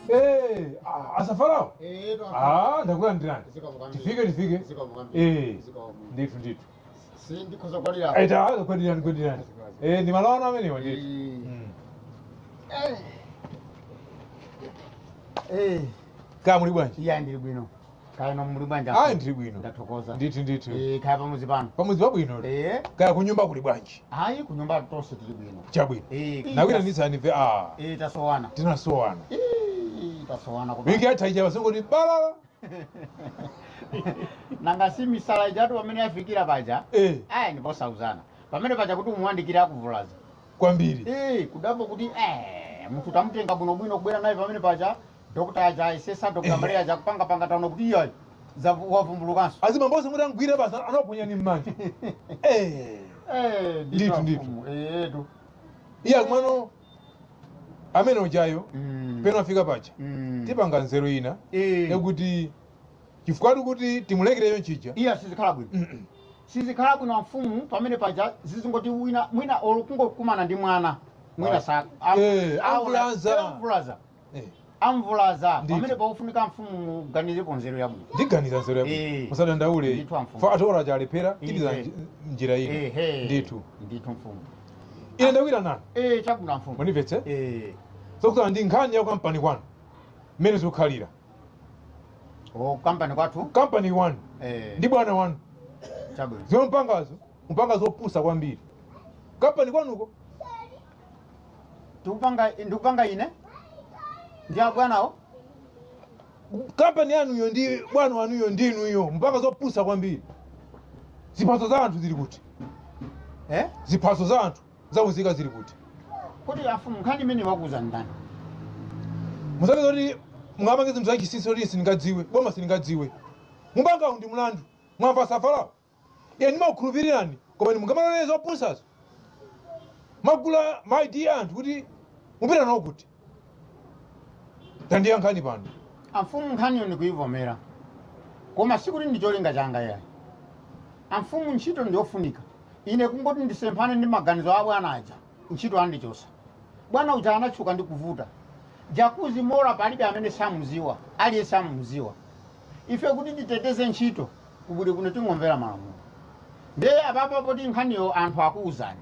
Eh, ah, asafarao ah, ndakulandirani. Tifike, tifike. Eh, ndithu, ndithu. Sindikhoza kwalira. Eta kwedirani, kwedirani. Eh, ndi malo ano amenewa ndithu. Kaya muli bwanji? Iya, ndili bwino. Kaya no, muli bwanji? Ayi, ndili bwino. Ndathokoza. Ndithu, ndithu. Eh, kaya pamuzi pano? Pamuzi pabwino. Kaya kunyumba kuli bwanji? Hayi, kunyumba tonse tili bwino. Chabwino. Nakuyitanitsani ife, ah. Eh, tasowana. Tinasowana. Eh, tasowana kuba. Wiki yatha ija wasingoti balala. Nanga si misala ijatu pamene yafikira paja? Eh. Ayi, ndiposauzana pamene paja kuti umuwandikire akuvulaza. Kwambiri. Eh, kudambo kuti munthu tamutenga bwinobwino kubwera naye pamene paja, dokta aja ayesesa, Dr. Maria aja kupangapanga, taona kuti iyayi, wavumbulukanso. Azimambosi mutangwira basa anaponyani mmanja, eh. Eh. Ndithu, ndithu. Mfumu. Etu. Iye akumano amene ujayo peno afika paja, tipanga nzeru ina yakuti chifukwa kuti timulekereyo nchija. Iya, sizikhala bwino, sizikhala bwino mfumu. Pamene paja zizingoti wina mwina olo kungokumana ndi mwana mwina sa Eh, amvulaza. Amvulaza. Eh. Amvulaza. Ndithu. Pamene pakufunika mfumu muganizepo nzeru yabwino. Ndiganiza nzeru yabwino. Musadandaule. Ndithu, amfumu. Fa atola chalephera, tipita njira ina. Ndithu. Ndithu, mfumu. Ine ndakwira nani. Eh, chabwino mfumu. Munimvetse? Eh. Sokutana ndi nkhani ya kampani kwanu mmene zikukhalira. O, kampani kwathu? Kampani wanu ndi bwana wanu. Chabwino. Zomwe mpangazo, mpanga zopusa kwambiri kampani kwanuko. Tikupanga, ndikupanga ine ndi abwanawo? Kampani yanuyo ndi bwana wanuyo ndinuyo, mpanga zopusa kwambiri. Ziphaso za anthu zili kuti? Eh? Ziphaso za anthu zaunzika zili kuti? Kuti afumu, nkhani imene wakuza ndani? Musapeza kuti mungapange zinthu zachinsinsi kuti sindingadziwe, boma sindingadziwe. Mupangawu ndi mlandu, mwamva safalawo? Iye ndimakukhulupirirani, koma inu mungamalolere zopusazo? Magula ma ID anthu kuti mupita nawo kuti? Tandiyankhani pano. Amfumu, nkhaniyo ndikuivomera, koma sikuti ndi cholinga changa yayi. Amfumu, ntchito ndiyofunika. Ine kungoti ndisemphane ndi maganizo a bwana aja, ntchito andichosa. Bwana uja anatchuka ndi kuvuta Jakuzi Mora, palibe amene samuziwa, aliyense amuziwa. Ife kuti titeteze ntchito kubuli kuno tingomvera malamulo. Ndiye apapo poti nkhaniyo anthu akuwuzani,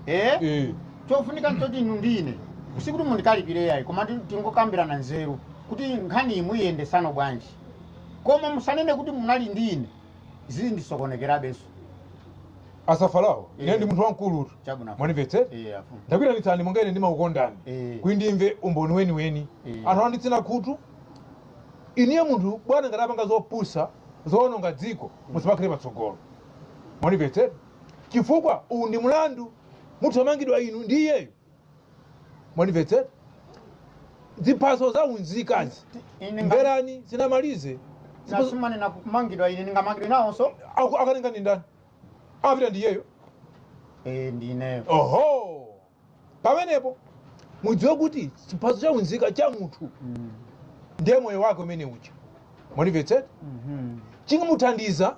eh? Chofunika nchoti inu ndi ine, sikuti mundikalipire yayi, koma tingokambirana nzeru kuti nkhani imuyendesano bwanji. Koma musanene kuti munali ndi ine, zindisokonekerabenso. Asafalawo, ine ndi munthu wamkulutu. Chabwino. Mwanimvetse? Eh, afumu. Ndakwiranitsani monga ine ndimakukondani kuti ndimve umboni weniweni. Anthu anditsina khutu. Iniye munthu bwana ngati apanga zopusa zoononga dziko, musapakhale patsogolo. Mwanimvetse? Chifukwa uwu ndi mlandu, muthamangidwa inu ndi iyeyo. Mwanimvetse? Ziphaso za unzikazi Ine mverani, sinamalize. Nasumanena kumangidwa, ine ndingamangidwe nawonso? Akatenga ndi ndani? Amapita ndi iyeyo? Eh, ndineyo. Oho, pamenepo mudziwe kuti chiphaso cha unzika cha munthu ndiye moyo wake umene uja. Mwanimvetsera? Chingamuthandiza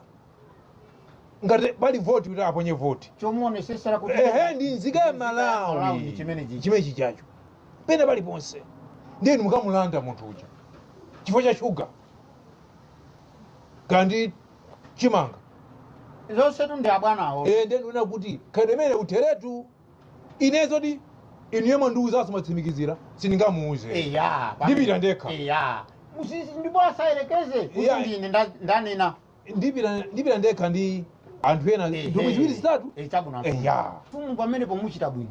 ngati pali voti kuti aponye voti. Chomuonesesera kuti ehe, ndi nzika ya Malawi. Malawi. Ndi chimene chichi. Chimene chichacho pena paliponse. Ndiye mukamulanda munthu uja chifukwa cha shuga kandi chimanga. Zonsetu ndi abwanawo. Eh, ndiye ndikuona kuti khalidwe imene utheretu. Inezo di inuyo mwandiwuzanso, mwatsimikizira, sindingamuuze. Ndipita ndekha. Eya, ndipo asayerekeze kuti ndine ndanena. Ndipita ndekha ndi anthu ena, nthumwi ziwiri, zitatu. Chabwino. Eya. Mfumu, pamenepo muchita bwino.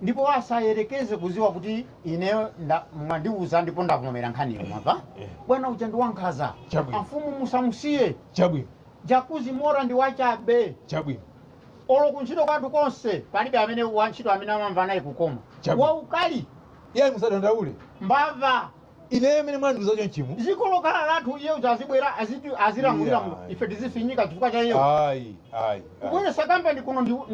Ndipo asayerekeze kuziwa kuti ineyo mwandiuza ndipo ndavomera nkhaniyo, mwamva? Bwana uja ndi wankhaza. Chabwino. Amfumu, musamusiye. Chabwino. Jakuzi Mora ndi wachabe. Chabwino. Olo kuntchito kwathu konse palibe amene wantchito amene amamva naye kukoma. Chabwino. Waukali. Iye musadandaule. Mbava. Ineyo mene mwandiuza chonchimu. Dziko lokhala lathu, iye uja azibwera, aziti azilamulira muno, Iya. ife tizifinyika chifukwa cha iyeyo? Ayi, ayi, ayi. Kubweresa kampani kuno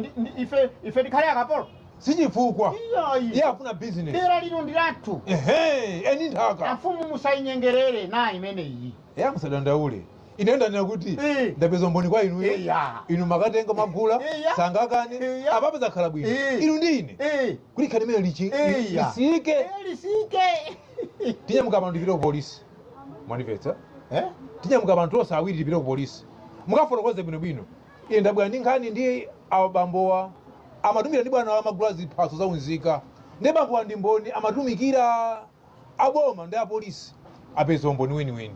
ife tikhale akapolo? Sichifukwa. Iyayi. Iye afuna business. Dera lino ndi lathu. Ehe, eni nthaka. Amfumu, musayinyengerere na imeneyi. Eya, musadandaule. Ine ndanena kuti ndapeza umboni kwa inuyo. Inu makatenga magula. Sangakane. Apapo zakhala bwino. Inu ndi ine kuti khani imene lichi lisike. Lisike. Tinyamuka pano, tipite ku polisi, mwandimvetsa? Eh? Tinyamuka pano tonse awiri, tipite ku polisi, mukafotokoze bwinobwino. Ine ndabwera ndi nkhani ndi abambowa, amatumikira ndi bwana amagula ziphaso zaunzika, ndi bambowa ndi mboni, amatumikira aboma ndi apolisi, apeza umboni weniweni,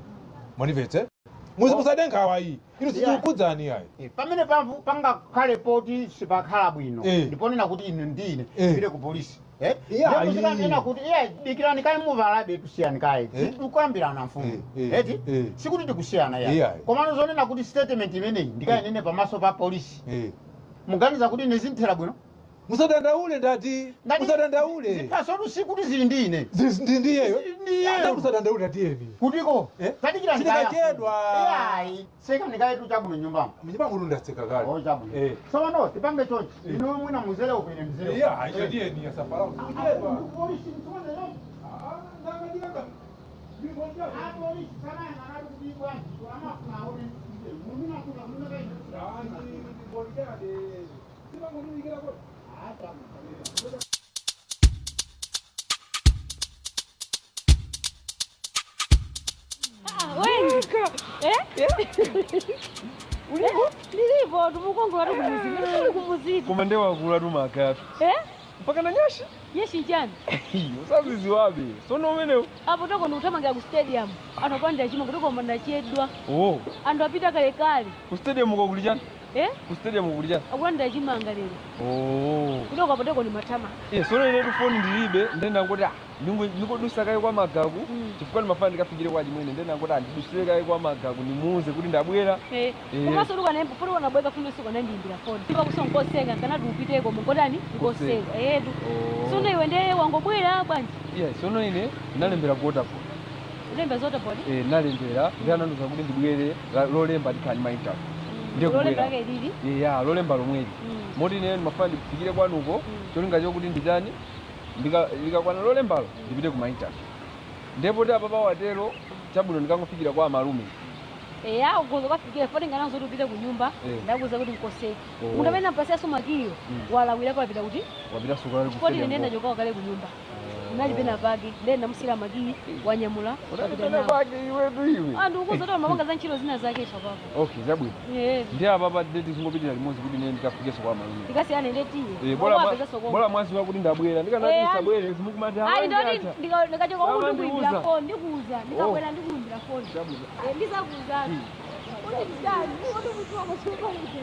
mwandimvetsa? Musade nkhawa iyi, inu sizikukudzani ayi. Pamene pamvu pangakhale poti sipakhala bwino, ndiponena kuti inu ndine pite ku polisi. Eh? Iya, Ndipo sikanena kuti iya, dikirani kaye, muvalabe, tusiyani kaye. Tikuyambirana, mfumu. Eti? Sikuti tikusiyana ya. Iya. Komano zonena kuti statement imeneyi ndikayinene pamaso pa polisi, muganiza kuti ine zinthera bwino? Musadandaule, ndati musadandaule. Ziphasotu sikuti zili ndi ine. Ndi ndiyeyo. Ndiyeyo. Musadandaule, tatiyeni. Kutiko? Tadikirani kaye. Sitikachedwa. Iyayi, sekani kaye tu, chabwino nyumbamo. Mnyumba mutu ndatseka kale. Oh, chabwino. Tsopano tipange chonchi. Inu mwina muzere uko, ine ndizere uko. Iya, tatiyeni, asafara. Ah, polisi, msonde. Apolisi sanayang'ana kuti bwanji, amafuna aone mumina kuna muna kaine. Wengi. Eh? Ulipo? Ndilipo, tumukongo watu kumuzi. Ndili kumuzi. Koma nde wakula tumakapi. Eh? Mpaka na nyashi. Yeshi njani? Usaziziwabe sono umenewo. Apo toko ndikuthamangira ku stadium. Anthu apanda chima kutoko ndachedwa. Oh. Anthu apita kale kale. Ku stadium uko kuli chani? Eh? Ku stadium kuli chani? Akulandira chimanga lero. Oh. Kutoko apo toko ni matama. Iye sono inetu foni ndilibe, nde ndangoti ah, ningodusa kaye kwa magaku, chifukwa ndimafana ndikafikire kwa chimwene, nde ndangoti andidusire kaye kwa magaku nimuuze kuti ndabwera. Eh. Komanso luka nembo poti wanabweka fundo siku anandiyimbira foni. Ndipo kusonkoseka kanati upiteko mungotani nkoseka. Etu. Oh. Sono iwe ndiye wangobwera bwanji? Iye sono ine ndalembera ku Waterford. Ulemba zota podi? Eh, nalembera, ndi anandiuza kuti ndibwere lolemba ndikhani ma interview. Ndiye Lolemba kubwera. lake lili. Iya, lolemba lomweli. Moti ine ndimafana ndifikire kwanuko, cholinga chokuti ndichani, ndikakwana lolembalo ndipite ku ma interview. Ndipo ti apapa watero chabwino, ndikangofikira kwa amalume. Eya, ugozo kafikira foni nganazo kuti upite ku nyumba. Ndakuza kuti nkoseka. Oh. Munthu amene ampasiyaso makiyo walawira kwapita kuti Wapita sukulu ku foni ine stadium. ndenda chokawa kale ku nyumba. Unali pena pake, ndiye ndamusira makiyi, wanyamula, wapita Pena nawo. pake iwetu iwe. Anthu ukuza kuti mapanga za ntchito zina zake papapo. Okay, chabwino. Ndi apapa ndeti zingopitira limodzi kuti ine ndikafikenso kwa amalume. Tikasiyane ndetiye. Eh, bola mwazi wakuti ndabwera, ndikanati ndisabwere simukumati. Ayi, ndoti ndikachoka uku ndikuyimbira Amandiuza. foni, ndikuuza, ndikabwera ndikuyimbira foni. Chabwino. Eh, ndizakuuzani. Kuti ndani? Kuti mutuwa kusuka kuti.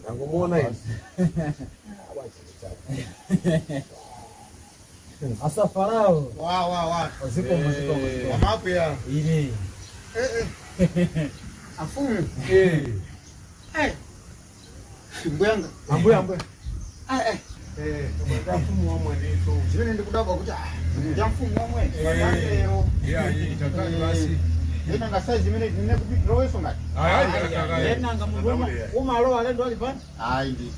Angumuona hivi. Asafarao. Wa wa wa. Zikomo, zikomo, zikomo. Amapya. Ine. Afumu. Eh. Mbuyanga. Ambuya, ambuya. Eh eh. Eh, mfumu wamwe ndithu. Zimene ndikudabwa kuti ah, ndi mfumu wamwe. Lero. Yeah, itakali basi. Ndena nga size imene ndine kuti tiloweso ngati. Ayi, ayi. Nanga mundu umalowa alendo ali pano. Ayi ndi.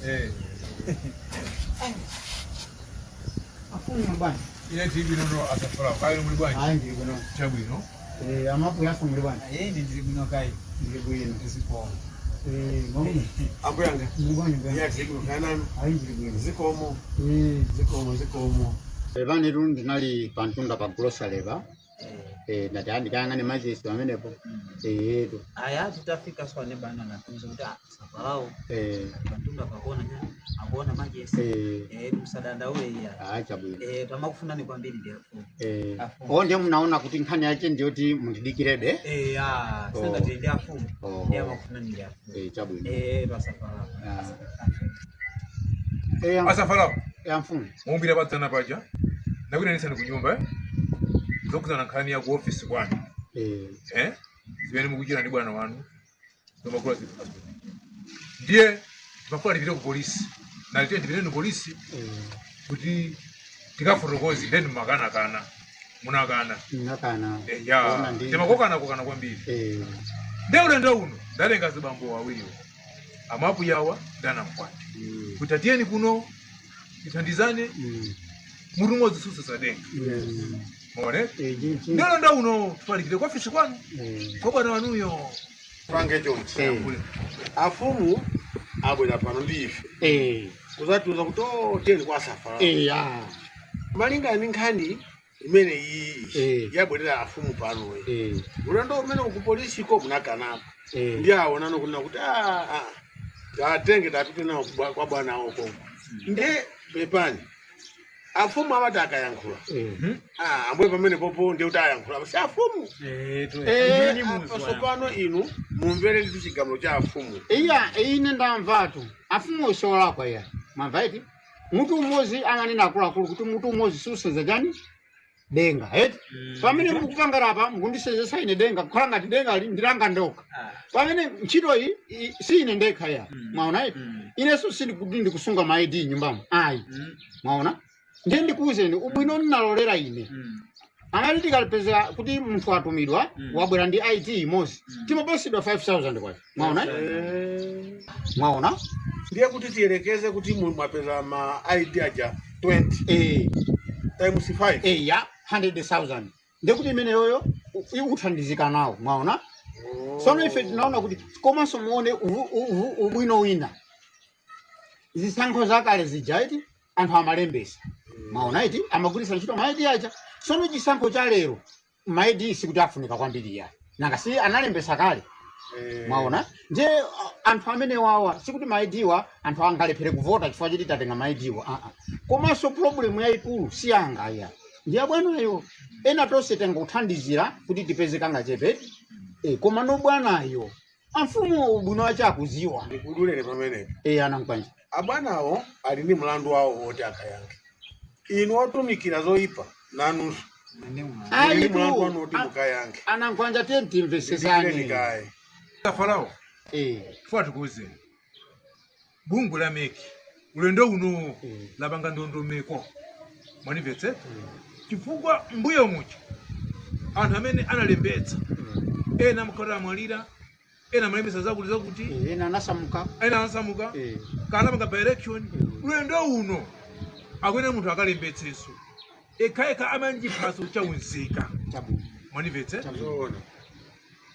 Afumu bwana. Ine TV nono asafara. Kayo muli bwanji? Ayi, ndili bwino. Chabwino. Eh, amapu yaso muli bwana. Ine ndili bwino kai. Ndili bwino. Zikomo. Eh, mwamuno. Ambuyanga. Muli bwana mbuyanga. Yeah, tili kanani. Ayi, ndili bwino. Zikomo. Eh. Zikomo, zikomo. Pepani tu, ndinali pantunda pa grocery pa. Eh, ndati andikayang'ane machesi pamenepo. Eh, tu. Aya, tutafika swane bana natuza kuti ah, safarao pantunda pakuona nyani akuona majesi. Eh, musadandaule iya. Ah, chabwino. Eh, tamakufunani kwambiri ndi afumu. Eh. Afumu. O, ndiye munaona kuti nkhani yache ndiyoti mundidikirebe. Eh, ah, Oh. sanga tili ndi afumu. Oh. Ndiye amakufunani ndi afumu. Eh, chabwino. Eh, pasafarao. Ah. Eh, Asafara. eh, mfumu. Mumbira padzana paja. Ndakuinanisani ku nyumba eh? Zokuzana nkhani ya ku office kwanu. Eh. Eh? Zimene mukuchita ndi bwana wanu. Zomagula ziphaso. Ndiye timafuna tipite ku polisi, nalite tipite ku polisi kuti tikafotokoze. Then makanakana, munakana. Nakana. Ya. Ona ndi- Timakokana kokana kwambiri. Ndiye ulendo uno ndatenga zibambo awiriwo, amapuyawa ndanamkwati, kuti atiyeni kuno tithandizane. Mutu umodzi susasadenga. Mone. Ndiye ulendo uno tifalikire kwa ofisi kwanu, kwa bwana wanuyo. Pange chonchi, afumu abwera pano ndi ife kuzatiuza kuti, "Oh, tiyeni kwa Safara." Malingana ndi nkhani imene iyi yabwerera afumu panoyi, ulendo umene kupolisiko munakanapo, ndi aonano kunena kuti, "Ah, ah, tatenge tapite nawo kwa bwana awo konko." Ndiye pepani, afumu amati akayankhula, ah, ambuye, pamene popo ndiye kuti ayankhula si afumu. Apa tsopano inu mumvere ndi chigamulo cha afumu. Iya, ine ndamvatu. Afumu osolakwa iya, mwamva iti? Mutu umodzi, amanena akuluakulu kuti mutu umodzi susenza chani? Denga, eti? Pamene mukukangana apa, mukundisenzesa ine denga, kukhala ngati denga ndilanga ndoka, pamene ntchito iyi si ine ndekha ya. Mwaona iti? Inenso sindikuti ndikusunga ma ID nyumbamo, ayi. Mwaona? Ndiye ndikuwuzeni ubwino ndinalolera ine. Amati tikalipezera kuti munthu atumidwa, wabwera ndi ID imodzi, timapasidwa 5000 kwacha. Mwaona? Mwaona? Ndiye kuti tiyelekeze kuti mwapeza ma ID aja 20 times 5. Ya, 100,000. Ndekuti imene yoyo uthandizika nawo. Mwaona? Sono ife tinaona kuti, komanso muone ubwino wina, zisankho zakale zija iti, anthu amalembesa, mwaona iti, amagwiritsa ntchito ma ID aja. Sono chisankho cha lero, ma ID sikuti afunika kwambiri ya, nanga si analembesa kale? Mwaona? Ndiye anthu amene wawa, sikuti ma ID wa anthu angalephere kuvota chifukwa choti tatenga ma ID wa Komanso problem yayikulu si yanga ya, ndi yabwanayo. Ena tonse tangothandizira kuti tipeze kangachepe, koma no bwanayo, amfumu, ubwino wache akuziwa. Ndikudulere pamenepo. Anamkwanja. Abwanawo ali ndi mlandu wawo woti akayankhe. Inu otumikira zoyipa nanunso muli ndi mlandu wanu woti mukayankhe. Anamkwanja, tiye Ndikireni timvesesani. kaye. Farao, chifukwa tikuwuzeni, bungwe la MEC ulendo uno lapanga ndondomeko. Mwanimvetse? Chifukwa mbuyo muja anthu amene analembetsa, ena amakhala amwalira, ena amalembetsa zakuti zakuti. Ena anasamuka. Ena anasamuka, kana panga by election. Ulendo uno akuyenera munthu akalembetsenso ekhayekha amene chiphaso chaunzika. Chabwino. Mwanimvetse? Zoona.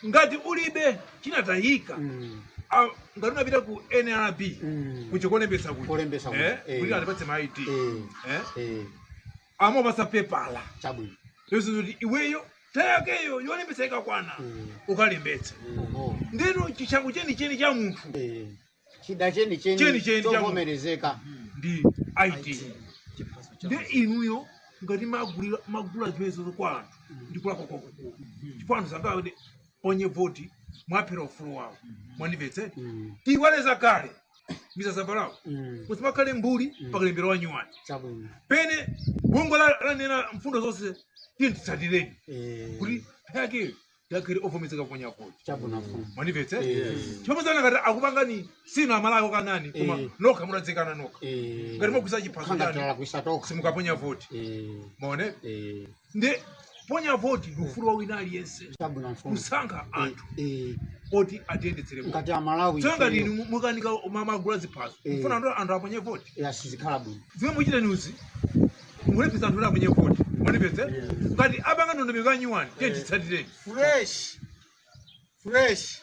Ngati ulibe, chinatayika, ngati unapita ku NRB kuchikolembetsa kuja, Kolembetsa kuja, kuti atipatse ma ID, amapasa pepala. Chabwino. Yonse kuti iweyo tayakeyo yolembetsa ikakwana, ukalembetse. Ndeno chishango chenicheni cha munthu, Chida cheni cheni Cheni cheni cha chovomerezeka ndi ID. Ndi inuyo ngati magulira magula zimenezo kwa anthu, ndikulakwa kwakukulu, chifukwa anthu sangaone ponye voti, mwaphera ufulu wawo. Mwanimvetse? Tiwaleza kale misasafalawo, musimakhale mbuli pakalembera wanyuwani. Chabwino. Pene bungwe lanena mfundo zonse, tiye titsatireni kuti yakeyo yakhale ovomerezeka kuponya voti. Chabwino, mfumu. Mwanimvetse? Chomwe ngati akupangani sina amalako kanani, koma nokha mutadzikana nokha, ngati mwagwisa chiphaso Khanga chanu, talakwisa tokha. simukaponya voti. Maone? Ndi ponya voti ndi ufulu wa wina aliyense Chabwino, mfumu. kusankha anthu oti atiyendetsere. Ngati Amalawi Tsono ngati ifeyo, inu mukanika magula ziphaso, mfuna anthu aponye voti, ya, sizikhala bwino. Zimene muchita niuzi, mulepesa anthu kuti aponye voti. Mwanimvetse? Ngati apanga ndondomeko yanyuwani, tiye titsatireni. Fresh, fresh,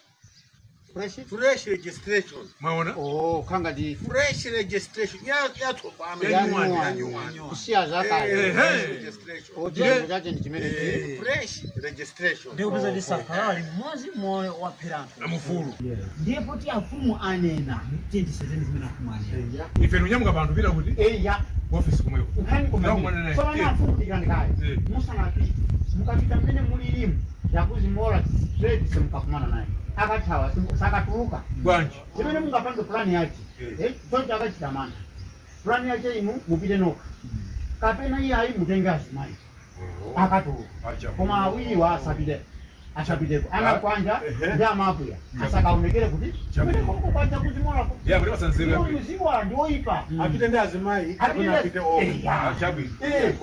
Fresh. Fresh registration. Mwaona? Oh, khanga di Fresh registration yatsopano. Yanyuwani. Yanyuwani. Kusiya zakale. Fresh registration. Ojengo chache ndi chimene Fresh registration. Ndikupeza ndi Safarawo ali mmodzi moyo waphera anthu. Amufulu. Ndiye poti afumu anena, tiye tisateni zimene afumu anena. Ife tinyamuka panthu pita kuti Eya. ofisi kumweko. Nkhani Ndakumana naye. kumene afumu tikandikayi, musanapite, mukapita mmene mulilimu yakuzimola straight, simukakumana naye, akathawa, sakatuluka. Bwanji? Chimene mungapange, plani yache, choncho akachita mantha. Plani yache, inu mupite nokha kapena iye ayi, mutenge azimayi, akatuluka. Acha. Koma awiriwa asapite. Asapiteko anakwanja ndi amapuya asakaonekere kuti Chabwino. kumeneko kwanja kuzimolako Ya, kuti pasanzere yambiri. muziwa ndi oyipa. Apite ndi azimayi kapena apite okha. Chabwino. Eh.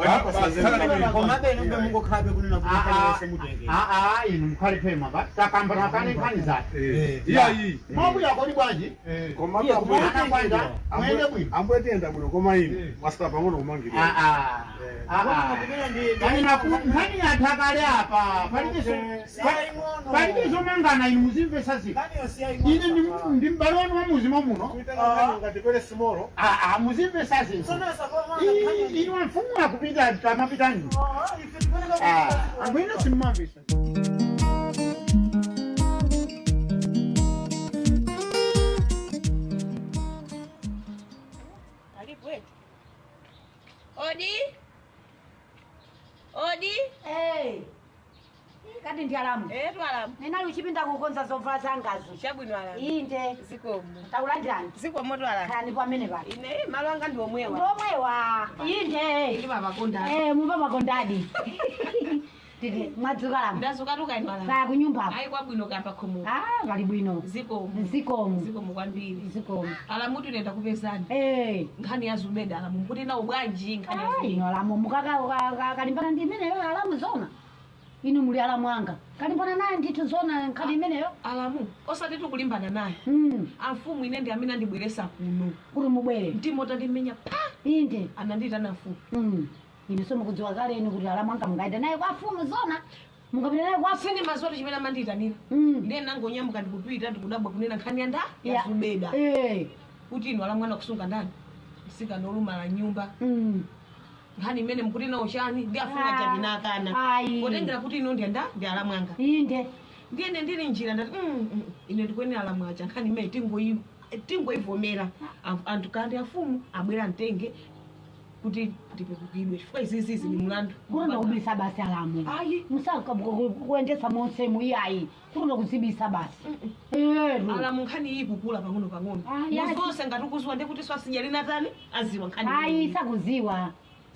Komabe inu mungokhabe kunena kuti nkhani mutenge. Aa, inu mukhale phema ba takambana kane nkhani zake. Iyayi. Mabuya kodi bwanji? Koma Anakwanja mwende bwino. ambuye tiyenda bwino, koma inu mwasala pang'ono kumangirira. Nkhani yathakale apa palibe zomangana, inu muzimvesa zinthu. Ine ndi m'bale wanu wa muzimo muno. Ngati kwere simolo. Aa, muzimvesa zinthu. Inu mfumu akupita tamapitani amwino simmamvesa. Karibu wetu. Odi. Odi. Eh. Kati ndi alamu. Eh, twalamu. Ninali uchipinda kukonza zovala zangazo. Chabwino alamu. Inde. Zikomo. Takulandirani. Zikomo twalamu. Khalani pamene pano. Ine malo anga ndi omwewa. Ndomwewa. Inde. Ndi mapakondadi. Eh, mumba makondadi. Titi mwadzuka lamu. Ndadzuka tuka inu alamu. Kaya kunyumba. Ayi, kwabwino kapa khomo. Ah, pali bwino. Zikomo. Zikomo. Zikomo kwambiri. Zikomo. Alamu tinenda kupezani. Eh. Nkhani ya Zubeda alamu. Kuti nawo bwanji nkhani ya Ah, Zubeda. ino alamu mukaka kalimbana ndi imeneyo alamu zona. Inu muli alamu anga. Kalimbana naye ndithu zona nkhani imeneyo. Alamu, osati tikulimbana naye. Amfumu ine ndi amene andibweresa kuno. Kuti mubwere. Mtima utandimenya pa. Inde. Anandiyitana mfumu. Inu somukudziwa kale inu kuti alamu anga mungaenda naye kwa fumu zona. Mungapita naye kwa Sini mazuwa chimene amandiyitanira. Ndiye nangonyamuka ndikupita ndikudabwa kunena nkhani ya nda ya Ya. Zubeda. Eh. Kuti inu alamu anakusunga ndani msikana olumala nyumba. Nkhani imene mukuti nawo chani ndi afumu Ah. aja Ayi. potengera kuti inu ndiye nda ndi alamu anga. Inde. Ndiyene ndili njira ndati ine ndikuyenera alamu aja nkhani imene tingoyivomera anthu kandi afumu abwera mtenge kuti ndipepukidwe chifukwa izizizi ni mlandu. Kulonda kubisa basi alamu. Ayi. Musaka kuendesa monse muyayi. Kulonda kuzibisa basi. Eh. Alamu nkhani iyi kukula pang'ono pang'ono. Ayi. Muzonse ngati ukuziwa ndi kuti swasija linatani aziwa nkhani Ayi, imeneyi. sakuziwa.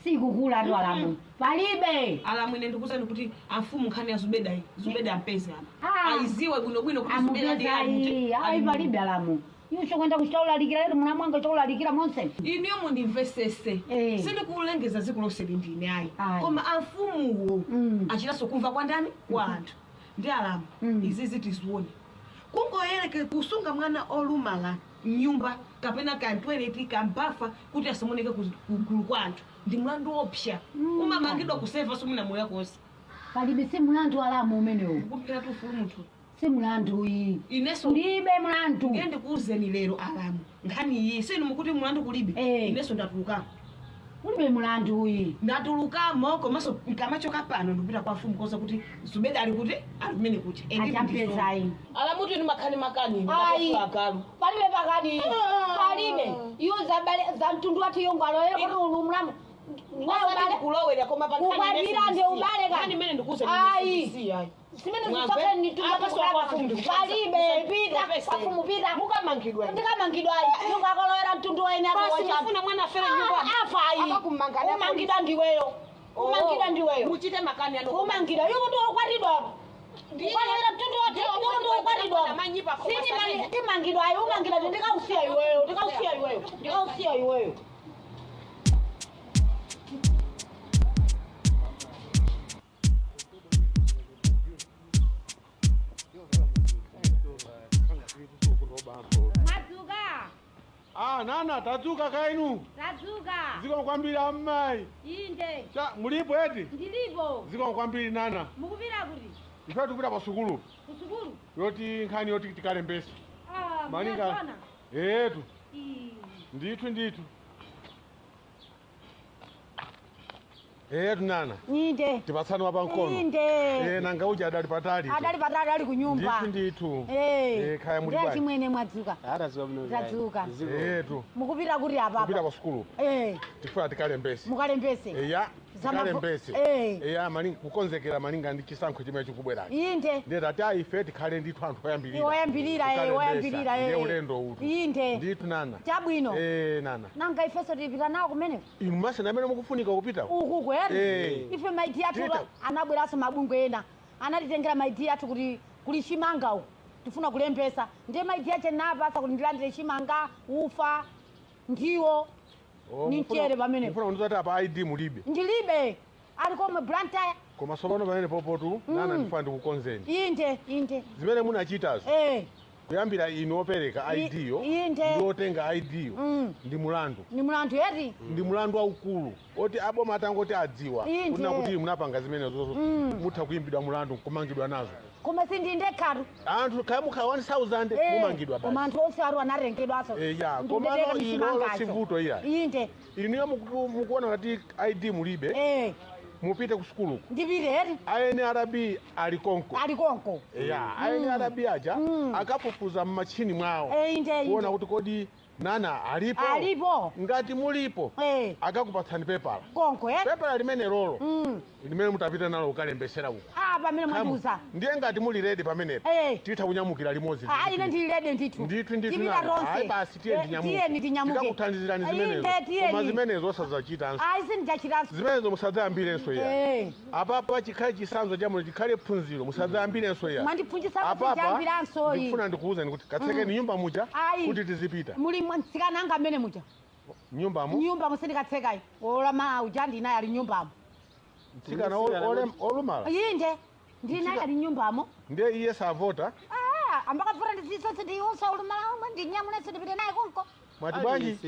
Sikukula tu alamu. Palibe. Alamu ine ndikuwuzani kuti amfumu nkhani ya Zubeda iyi Zubeda ampeze apa. Ah. Aiziwe bwinobwino kuti Zubeda ndi Amupeza ali ayi. Ayi, palibe alamu. Iwo kwenda kuchaulalikira lero mwana mwanga chaulalikira monse. Inuyo mundimvesese. Eh. Sindikulengeza dziko lonse lindine ayi. Ayi. Koma amfumuwo achitanso kumva kwa ndani kwa anthu ndi alamu izizi tizione kungoyereke kusunga mwana olumala mnyumba kapena kantweleti kambafa kuti asamoneke kugulu kwa anthu ndi mlandu wopsa umamangidwa kusefa somuna moyo konse. Palibe, si mlandu alamu umenewo. Kumphera tufulu munthu. Si mlandu iyi. Ineso Kulibe mlandu. Ndiye ndikuwuzeni lero alamu nkhani iyi sinu mukuti mlandu kulibe. Ineso ndatulukamo. Kulibe mlandu uyi. Ndatulukamo komanso nkamachoka pano ndikupita kwa mfumu koza kuti Zubeda ali kuti ali kumene kuti. Achampeza ayi. Alamu tinu makhani makani. Ayi. Agalu. Palibe pakati. Palibe. Iyo zabale za mtundu wathu iyo ngwalo yero kuti ulu mlamu. Osati kulowera koma pa nkhani Kukwatira imene ndi ubale sindisiya. Nkhani imene ndikuwuza Ayi. ndisiya. Simene Mwamve? zisokeni ni Apa tumba so kwa fumu Palibe pita Profesa. kwa fumu pita. Mukamangidwa. Ndikamangidwa ayi. Mungakolowera mtundu wa ine Basi mufuna mwana afere nyumba. Afa ayi. Akakumangana Umangidwa ndiweyo. Umangidwa ndiweyo. Muchite makani ano. Umangidwa. Yuko ndi okwatidwa. Ukwalowera mtundu wote. Yuko ndi okwatidwa. Sini timangidwa ayi umangidwa ndikausiya iweyo. Ndikausiya iweyo. Ndikausiya iweyo. Madzuka. Ah, nana tadzuka kainu. Tadzuka. Zikomo kwambiri amai. Inde. Cha mulipo eti? Ndilipo. Zikomo kwambiri nana. Mukupita kuti? Ife tikupita pa sukulu. Kusukulu? Yoti nkhani yoti tikalembese. Ah, Malinga. muyazona? Etu. Ii. Ndithu ndithu. Etu nana. Inde. Tipatsani wapa mkono. Inde. Eh, nanga uja adali patali. Adali patali ali kunyumba. Ndithu ndithu. Eh. Eh, khaya muli Ndiye bwanji. chimwene mwadzuka. Tadzuka. Etu. Mukupita kuti apapa? Kupita pa sukulu. Eh, Tifuna tikalembese. mukalembese. Eya. Tikalembese. Eh. Eya malinga kukonzekera malinga ndi chisankho chimene chikubwerachi. Inde. Ndiye tati ife tikhale ndithu anthu oyambirira. Oyambirira, eh, oyambirira, eh. Ndiye ulendo utu. Inde. Ndithu nana. Chabwino. Eh, nana. Nanga ifeso tipita nawo kumeneko. Inu masana amene mukufunika kupita. Uku kweri. Eh. Ife maiti athu Tita. anabweranso mabungwe ena. Anatitengera ma ID athu kuti kuli chimanga uku tifuna kulembesa, ndiye ma ID ache napasa kuti ndilandire chimanga, ufa, ndiwo ni mchere pamenepo. Mufuna kundiuza kuti apa ID mulibe? Ndilibe, ali komwe Blantyre. Koma tsopano pamene popotu, nana, ndifuna ndikukonzeni. Inde, inde. Zimene munachitazo, kuyambira inu opereka ID yo ndi otenga ID yo, ndi mulandu. Ni mulandu eti? Ndi mulandu waukulu oti aboma atangoti adziwa kunena kuti munapanga zimenezozo, mutha kuyimbidwa mulandu nkumangidwa nazo. Koma sindindekhatu. Anthu kaya mukhala 1000, mumangidwa Koma basi. anthu onse atu anatengedwaso. Ya, komano ilolo sivuto iya. Inuyo mukuona kuti ID mulibe, mupite ku sukuluko. Ndipite eti? A NRB ali konko. Ali konko. Ya, a NRB aja akafufuza mmachini mwawo Inde, inde. kuona kuti kodi nana alipo. Alipo. Ngati mulipo, akakupatsani pepala. Konko, eh? Pepala limene lolo limene mutapita nalo kukalembesera uko. Ah, pamene mwandiuza. Ndiye ngati muli ready pamenepo, titha kunyamukira limodzi. Ah, ine ndili ready ndithu. Ndithu, ndithu. Tipita Nana. tonse. Ayi basi, tiye tinyamuke. Tiyeni tinyamuke. Tikakuthandizirani zimenezo. Inde, tiyeni. Koma zimenezo osazachitanso. Ayi, sindichachitanso. Zimenezo musadzayambirenso iya. Apapa chikhale chitsanzo chamuno, chikhale phunziro, musadzayambirenso iya. Mwandiphunzitsa kuti Apapa ndiyambiranso iyi. ndikufuna ndikuwuzeni kuti katsekeni nyumba muja Ayi. kuti tizipita. Muli mtsikana anga amene muja. Nyumbamo? Nyumba musindikatsekayi olama uja ndinaye ali nyumbamo. Mtsikana olumala? Inde, ndinaye ali nyumbamo. Ndiye iye savota? Ah, ambakavota ndizisonse ndiyonse olumala omwe ndinyamulenso ndipite naye konko. Mwati bwanji?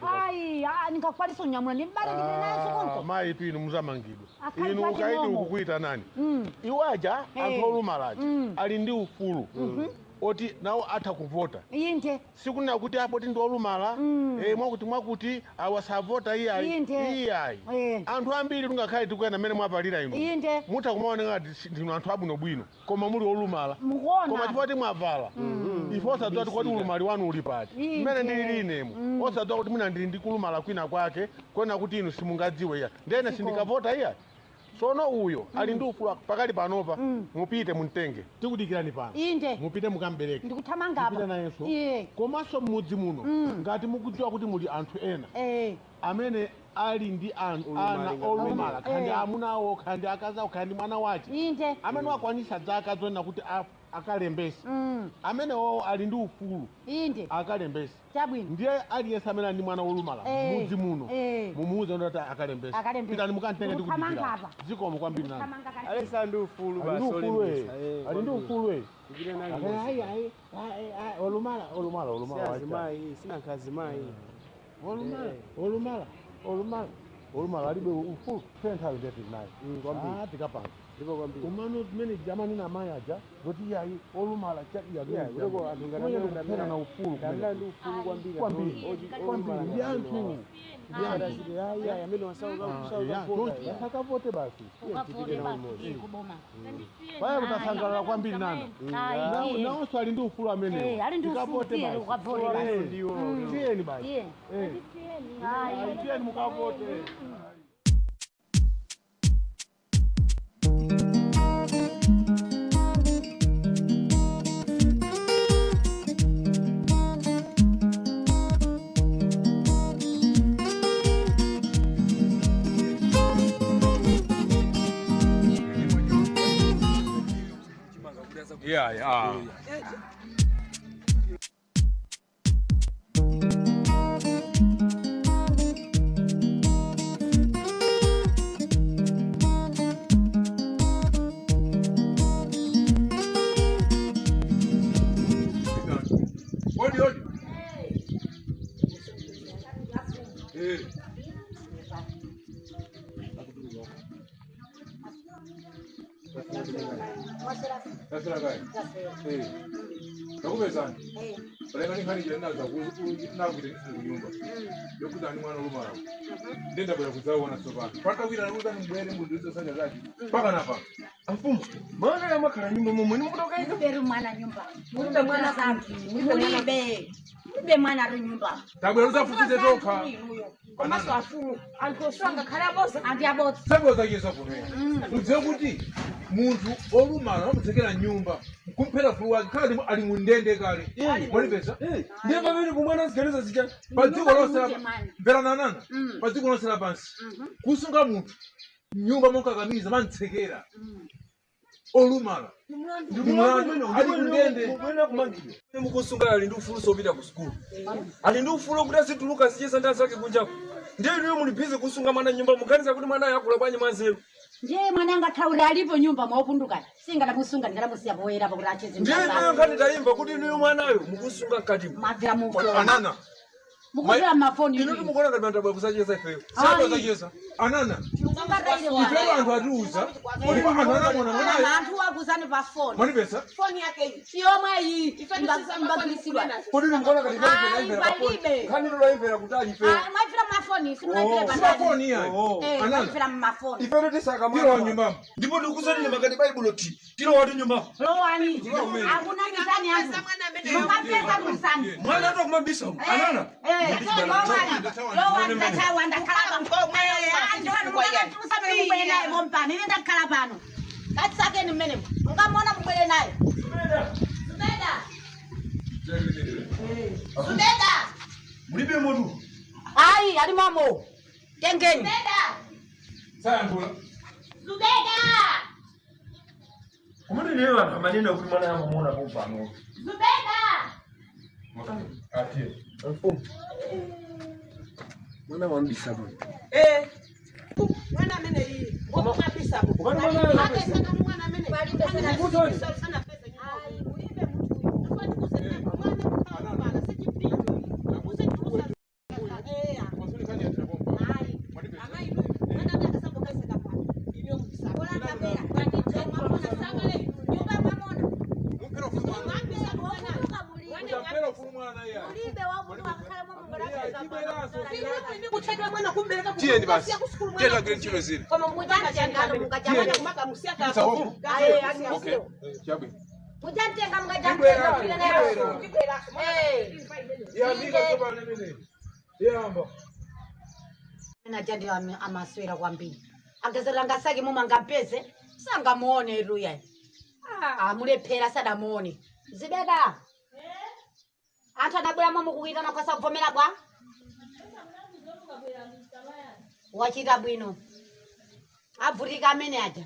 Ayi, ah, ndingakwanisa unyamula ndimbale ndipite nayenso konko. Mayi tu inu muzamangidwa. Akhali Inu pati ukaidi momo. ukukuita nani? Iwaja anthu olumala aja ali ndi ufulu oti nawo atha kuvota. Sikunena kuti apo ti ndi olumala, mwakuti mwakuti awasavota, iyayi. Iyayi. Anthu ambiri tungakhale tikuyenda mmene mwapalira inu, mutha kumaoneka ngati ndinu anthu abwinobwino, koma muli olumala. Mukuona. Koma chifukwa timwavala, ife osadziwa kuti kodi ulumali wanu uli pati. Mmene ndilili inemo, osadziwa kuti mwina ndili ndi kulumala kwina kwake kwena kuti inu simungadziwe iya. Ndene sindikavota iya. Sono uyo ali ndi ufulu pakali panopa. Mupite mumtenge, tikudikirani pano. Mupite mukambereke. Ndikuthamanga Mupite apa. nayenso. Komanso m'mudzi muno, ngati mukudziwa kuti muli anthu ena amene ali ndi ana olumala, khandi amuna awo, khandi akazi awo, khandi mwana wace amene wakwanisa zaka zonena kuti akalembese, amene wawo ali ndi ufulu akalembese. Chabwino. Ndiye aliyense amene ali ndi mwana wolumala mudzi muno, mumuuze kuti akalembese. Akalembese. Pitani mukantenge. Ndikuthamanga Ndikudikira. apa. Zikomo kwambiri nani. Ndikuthamanga kale. Alesa ndi ufulu Ali ndi basi ufulu. olembesa. Ali ndi ufulu. Kupita naye Ayi, limodzi. ayi, ayi, ayi, ayi, olumala, olumala, olumala Si wacha. azimayi, sina nkazimayi. Olumala, olumala, olumala, olumala alibe ufulu? Nthawi ndeti naye. Kwambiri. Ah, tikapanga. Ndipo kwambiri. Kumano zimene jamanina amayi aja zoti iyayi olumala Yeah, kutoko anthu ngati amene kuphera na ufulu. Ndamira ndi ufulu kwambiri. Kwambiri. Kwambiri. Ndi anthu, ndi anthu. Ayi, amene wasauka. Asakavote basi. Ukavote basi kuboma. Paya kutasangalala kwambiri nana. Nawonso ali ndi ufulu amenewo. Ali ndi ufulu, Tikavote tiyeni basi. ukavote basi. Tiyeni basi. Iye. Ayi. Tiyeni mukavote. Yeah. Odi, odi. Tasira kai. Takupezani. Palenga ni nkhani jena za nakuita ndisili kunyumba. Yokuza ni mwana olumala. Ndenda bwera kudzaona tsopano. Patawira nakuza ni mbwere mundu izo sanja zake. Paka napa. Amfumu, mwana yamakhala nyumba momwe nimukutokaika. Mulibe mwana nyumba. Mulibe mwana santu. Mulibe. Mulibe mwana ari nyumba. Tabwera udzafufuze tokha. Komanso afumu, anthu oswa ngakhale aboza. Anti abodza. Saboza chiso kumene. Udziwe kuti munthu olumala amutsekera nyumba nkumphera fulu wake khala ali mundende kale. Mwalipeza? Ndiye pamene kumwana ziganizo zija. Pa dziko lonse Mulibe mwana. Mverananana. Pa dziko lonse lapansi. Kusunga munthu nyumba monkakamiza mantsekera. Olumala ndi mlandu, ali kundende. Mukuyenera kumangidwa. Mukusunga ali ndi ufulu sopita ku sukulu, ali ndi ufulu kuti azituluka sichesa ndi azake kunjaku. Ndiye inuyo muli busy kusunga mwana nyumba, muganiza kuti mwana yakula bwanji mwanzeru? Ndiye mwana angathaure alipo nyumba mwaupundukana, singadamusunga, ndikadamusiya poyera pakuti acheze. Ndiye inuyo nkhani tayimva kuti inuyo mwanayo mukusunga mkatimo. Mabvira mufoni. Anana. Mukubvira mafoni. Inu timukuona ngati bantu abwera kusacheza ifeyo? Sabazacheza anana. Ifeyo anthu atiuza kuti anthu anamona mwanayo. Anthu akuzani pa foni. Mwanipesa? Foni yake iyi. Siyomwe iyi. Ife tisiza Mbagulitsidwa. Kodi mukuona ngati Ayi, taimvera pa foni? palibe. Nkhani tayimvera kutali ifeyo. Mwaifira mafoni, simunaifire Oh. Simafoni iyayi. Eh, Anana. mwaifira mmafoni. Ifeyo tisaka Tilowa nyumbamo. Ndipo ndikuzani ni makati baibulo ti tilowatu nyumbamo. Lowani. Akunamizani anthu. Mukapeza kusani. Mwana atokumabisa anana. Eh, lowani. Lowani ndakhala ndakhala pano. Mubwere naye mompano. Ine ndakhala pano. Katisakeni mmenemo. Mukamona mubwere naye. Zubeda. Zubeda. Mulibe motu. Ayi, ali momo. Tengeni. Zubeda. Sayankhula. Zubeda. Kumene ineyo anthu amanena kuti mwana amamuona pompano. Zubeda. Atiye. Mfumu. Mwana wambisa bwana. Eh. Mwana amene iyi. Ngokumabisa. Ukati mwana amene- Ake sana mwana amene. Kutoni. Sana pesa nyumba. Ulibe mtu uyu. Nafani kusema mwana kukhala sichipinjo. Usitusa. Eh. Amayi mwana akasambo kaise kapana. Iliyo mbisa. Bola kapera. Mwamona. Nyumba mwamona. Mupira ufulu mwana. Mwambisa mwana. Utampera ufulu mwana iyayi. Ulibe wakuti wakhala Tibweraso. Kuchedwa mwana kumbereka. Tiyeni basi. Tiyeni agire ntchito zina. Koma mutanga changalo mukachamana kumakamusiya ka. Okay. Chabwino. Muchamtenga mukachamtenga kupita naye kusukulu. Eh. Yambika tsopano imeneyi. Yamba. Ena ndi amaswera kwambiri. Agazera ngasake momwe angampeze, sangamuone iruya. Amulephera sadamuone. Zibeda. Anthu adabwera momwe kukuitana kwasa kuvomera bwa? Wachita bwino. Avutika amene aja.